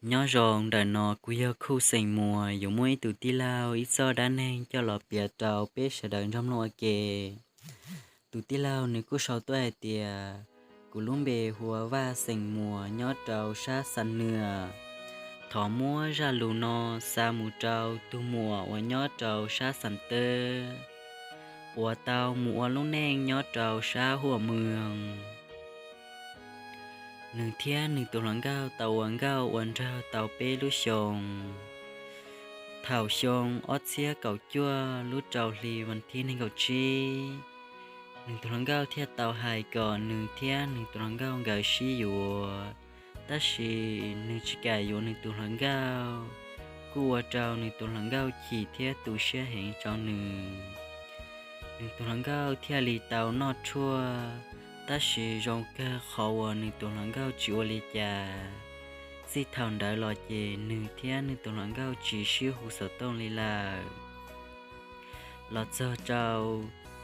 Nyob zoo, ntawm no kuv yog Khuj xeem Muas, yuav muab ib tug tij laug ib txoj dab neeg coj los piav rau peb sawv daws nrog mloog ua ke. Tus tij laug nws kuj sau tuaj hais tias, kuv lub npe hu ua Vaj xeem Muas nyob rau sab Xam Nuas. Thov muab zaj lus no xa mus rau tus muam uas nyob rau sab Xam Teb, uas tau mus ua lub neej nyob rau sab Huam Mws. Nws thiab nws tus hluas nkauj tau ua nkauj ua nraug tau peb lub xyoos. Thaum xyoo ob txhiab kaum cuaj lub rau hli vas thib nees nkaum tsib, nws tus hluas nkauj thiaj tau hais kom nws thiab nws tus hluas nkauj nkawd sib yuav, tab sis nws tsis kam yuav nws tus hluas nkauj, kuj ua rau nws tus hluas nkauj chim thiab tu siab heev rau nws. Nws tus hluas nkauj thiaj li tau noj tshuaj, tab sis zoo kawg qhov uas nws tus hluas nkauj tsis ua li cas. Txij thaum ntawd los ces nws thiab nws tus hluas nkauj tsis sib hu xov tooj li lawm. Los txog rau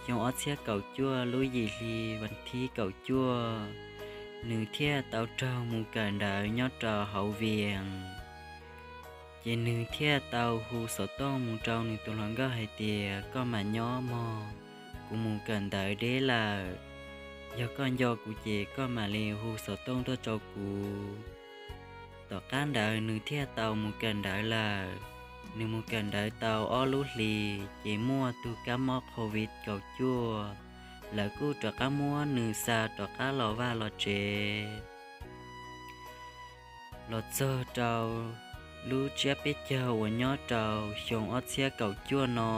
xyoo ob txhiab kaum cuaj lub yim hli vas thib kaum cuaj, nws thiaj tau raug mus kawm ntawv nyob rau hauv Vias. Ces nws thiaj tau hu xov tooj mus rau nws tus hluas nkauj hais tias, koj mam nyob mog, kuv mus kawm ntawv deb lawm. Yog koj nco kuv ces koj mam li hu xov tooj tuaj rau kuv. Tom qab ntawd nws thiaj tau mus kawm ntawv lawm. Nws mus kawm ntawv tau ob lub hlis ces muaj tug kab mob Covid kaum cuaj, lawv kuj rov qab muab nws xa rov qab los vaj los tsev. Los txog rau lub tsiab peb caug uas nyob rau xyoo ob txhiab kaum cuaj no,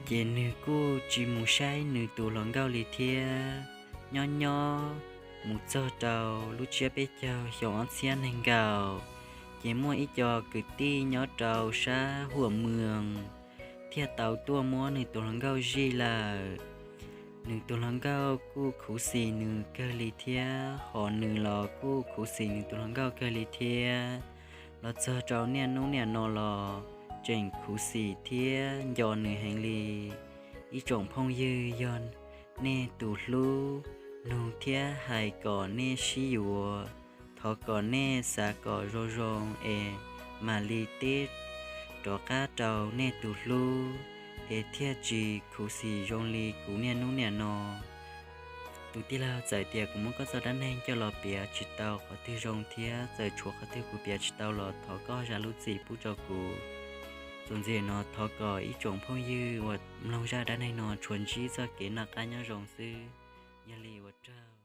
ces nws kuj tsis mus saib nws tus hluas nkauj li thiab. Nyob nyob mus txog rau lub tsiab peb caug xyoo ob txhiab nees nkaum, ces muaj ib co kwv tij nyob rau sab Huam Mws thiaj tau tuaj muab nws tus hluas nkauj zij lawm. Nws tus hluas nkauj kuj khuv xim nws kawg li thiab, hos nws los kuj khuv xim nws tus hluas nkauj kawg li thiab. Los txog rau niaj hnub niam no los tseem khuv xim thiab nco nws heev li. Ib tsoom phooj ywg, yog nej tus hlub nug thiab hais kom nej sib yuav, thov kom nej xav kom zoo zoo es mam li teb rov qab rau nej tus hlub, es thiaj tsis khuv xim zoo li kuv niaj hnub niam no. Tus tij laug, txawm tias kuv muab koj txoj dab neeg coj los piav tsis tau qhov twg zoo thiab txawm tshuav qhov twg kuv piav tsis tau los thov koj zam lub txim pub rau kuv. Txuas ntxiv no thov kom ib tsoom phooj ywg uas mloog zaj dab neeg no tshuav ntsib txoj kev noj qab nyob zoo xwb. Yog li ua tsaug.